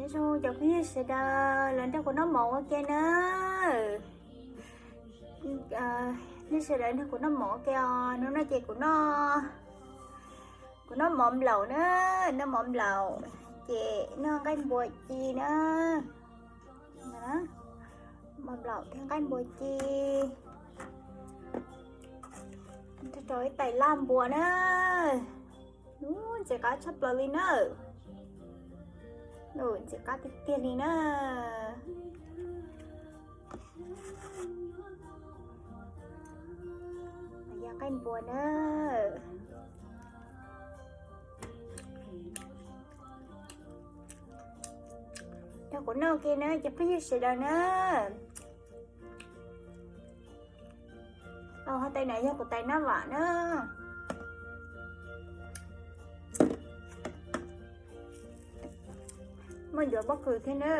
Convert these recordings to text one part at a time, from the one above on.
Nyob zoo cov phooj ywg sawv daws los nrog kuv noj mov ua ke na. Nej sawv daws nrog kuv noj mov ua ke os. Hnub no ces kuv, kuv noj mov nplaum na, noj mov nplaum ces noj nqaij npua ci na. Mov nplaum thiab nqaij npua ci, rau ib tais laj npua na. Ntxim qab tshaj plaws li na. Ntxim qab tiag tiag li na. Yog nqaij npua na. Nrog kuv noj ua ke na cov phooj ywg sawv daws na. Hauv tais no yog kuv tais naj vam na. Muaj ncuav pob kws thiab na.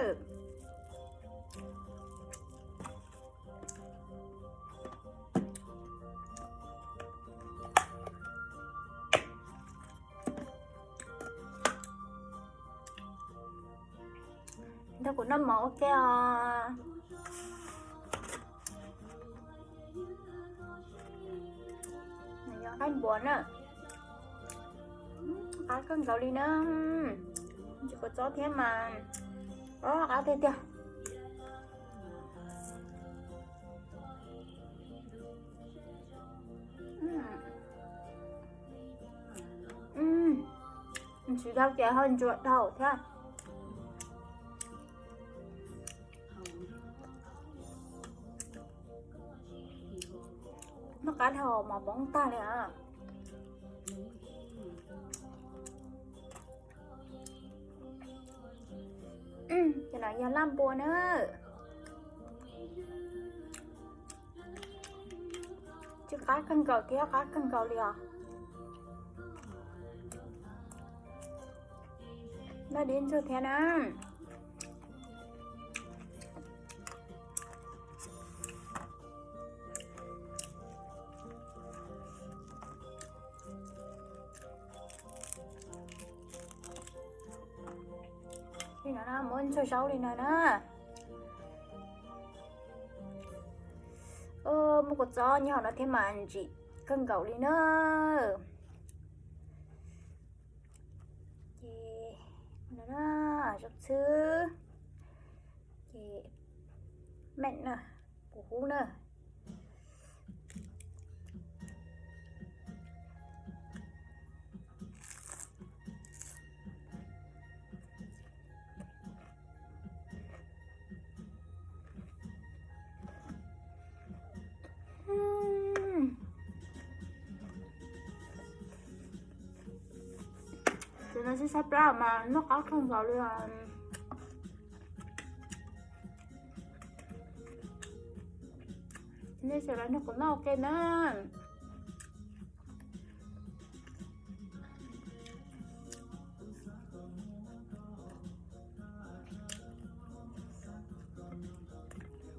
Nrog kuv noj mov ua ke os. Yog nqaij npua na. Qab kawg nkaus li na. Tsis kua txob thiab mas, o, qab tiag tiag. Tsis dhau ces ho ntsuam dhau thiab. Noj qab dhau mov poob tag li os. Cov no yog laj npua na. Tsis qab kawg nkaus thiab, qab kawg nkaus li os. Noj dib ntxuag thiab na. Li no na, muab ntxuag zaub li no na. Muaj kua txob nyob hauv no thiab mas ntsim kawg nkaus li na. Ces no na, zaub txhwb, ces meem na, kuv hub na. Ces no sib sab plab mas noj qab kawg nkaus li os. Nej sawv daws nrog kuv noj ua ke na.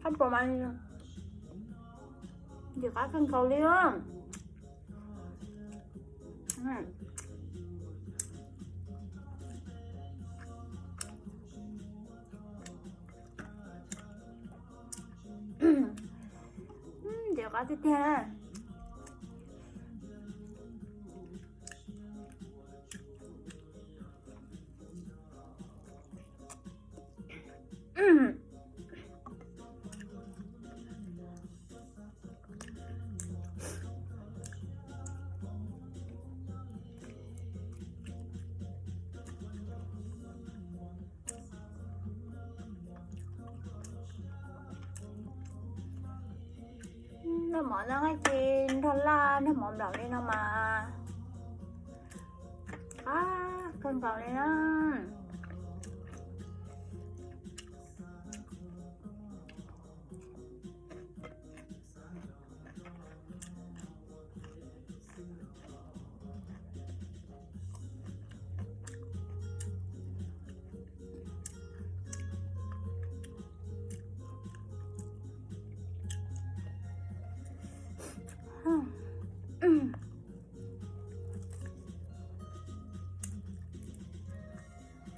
Qab npua mas ntxim qab kawg nkaus li. Ntxim qab tiag tiag. Noj mov noj nqaij ci nrog laj nrog mov nplaum li no mas qab kawg nkaus li na.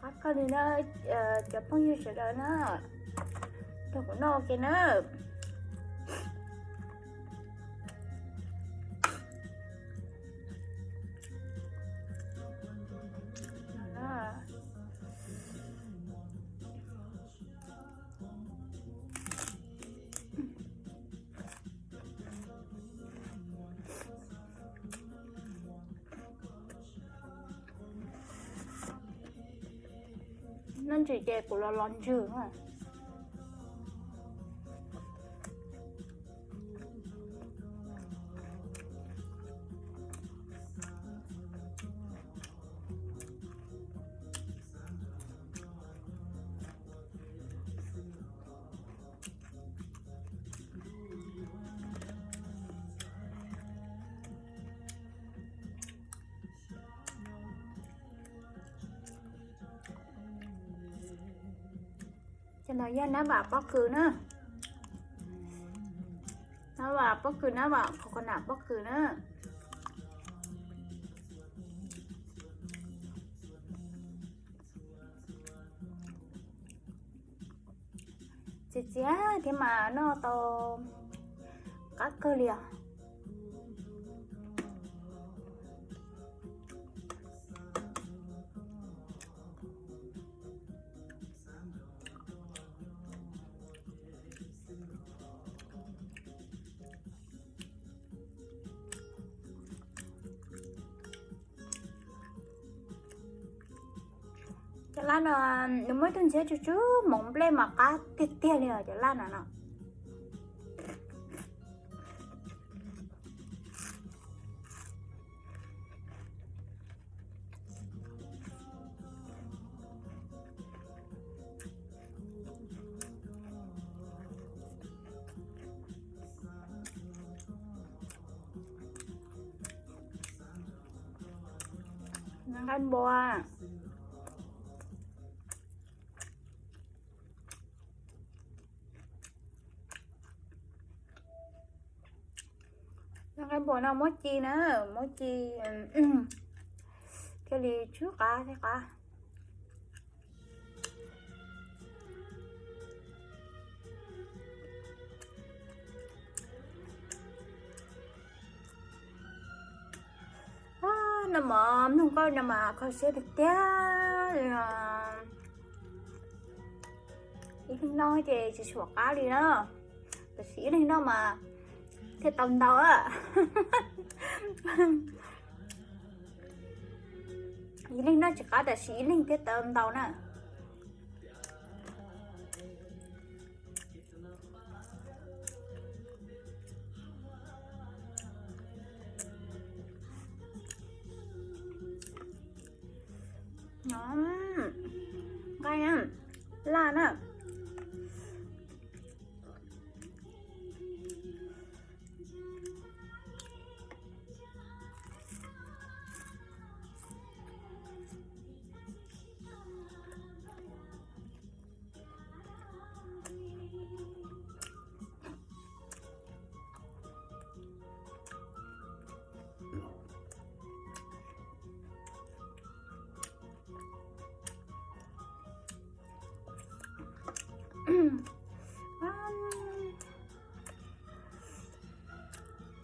Qab Koj li na, cov phooj ywg sawv daws na, nrog kuv noj ua ke na. Noj ntsis ces kuv los los ntswg na. Cov no yog nab vam pob kws na. Nab vam pob kws, nab vam coconut pob kws na. Txias txias thiab mas noj tau qab kawg li os. Cov laj no nws muaj ib tug ntxhiab tsw tsw hmoov nplej mas qab tiag tiag li os cov laj no no. Nqaij npua. Nqaij npua no muab ci na, muab ci thiaj li tsw qab thiab qab. Noj mov mloog nkauj no mas kho siab tiag tiag. Ib leeg noj ces tsis tshua qab li na, tab sis ib leeg noj mas thiaj tau ntau. Ib leeg noj tsis qab tab sis ib leeg thiaj tau ntau na. Nqaij laj na.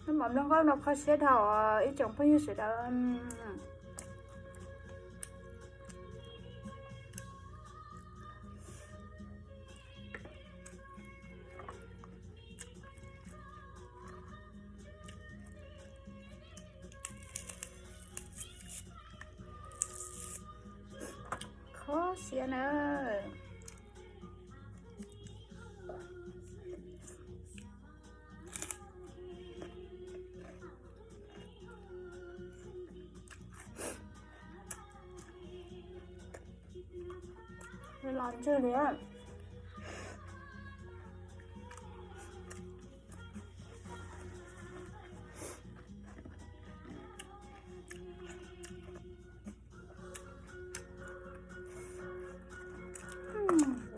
Noj mov mloog nkauj no kho siab dhau ib tsoom phooj ywg sawv daws. Kho siab na. Los ntswg li.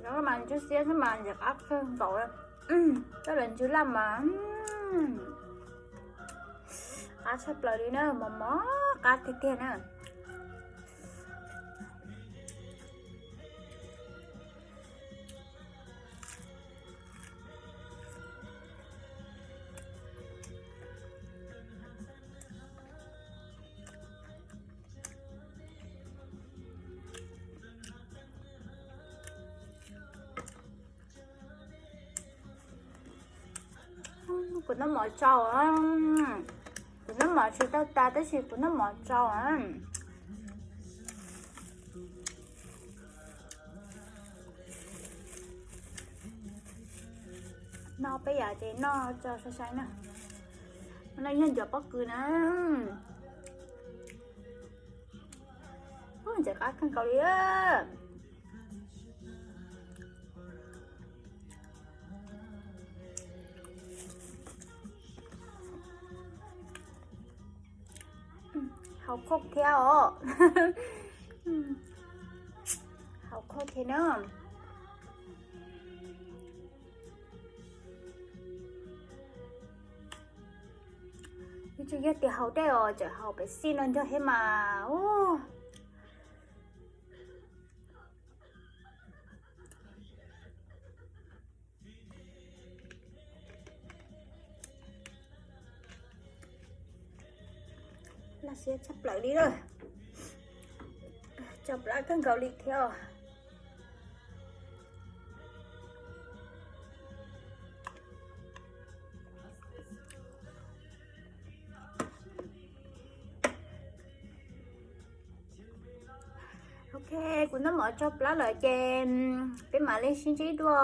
Cov mas ntswg xiab xwb mas ntxim qab kawg nkaus. Coj los ntswg laj mas qab tshaj plaws li na, mos mos qab tiag tiag na. Kuv noj mov tsau, kuv noj mov tsis tau tas tab sis kuv noj mov tsau. No peb yam ces noj tso sai sai na. No yog ncuav pob kws na. Ntxim qab kawg nkaus li. Hau khov thiab os. Hau khov thiab na. Tsis yog tias haus dej os, txawm haus pepsi no nrog thiab mas. Laj siab tshaj plaws li lawm. Tso plab kawg nkaus li thiab. Ok, kuv noj mov tsau plab lawm ces peb mam li sib ntsib dua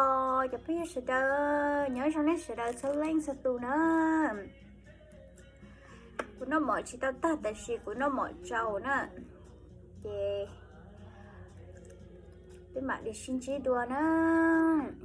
cov phooj ywg sawv daws, nyob zoo nej sawv daws txhua leej txhua tus na. Kuv noj mov tsis tau tag tab sis kuv noj mov tsau na, ces peb mam li sib ntsib dua na.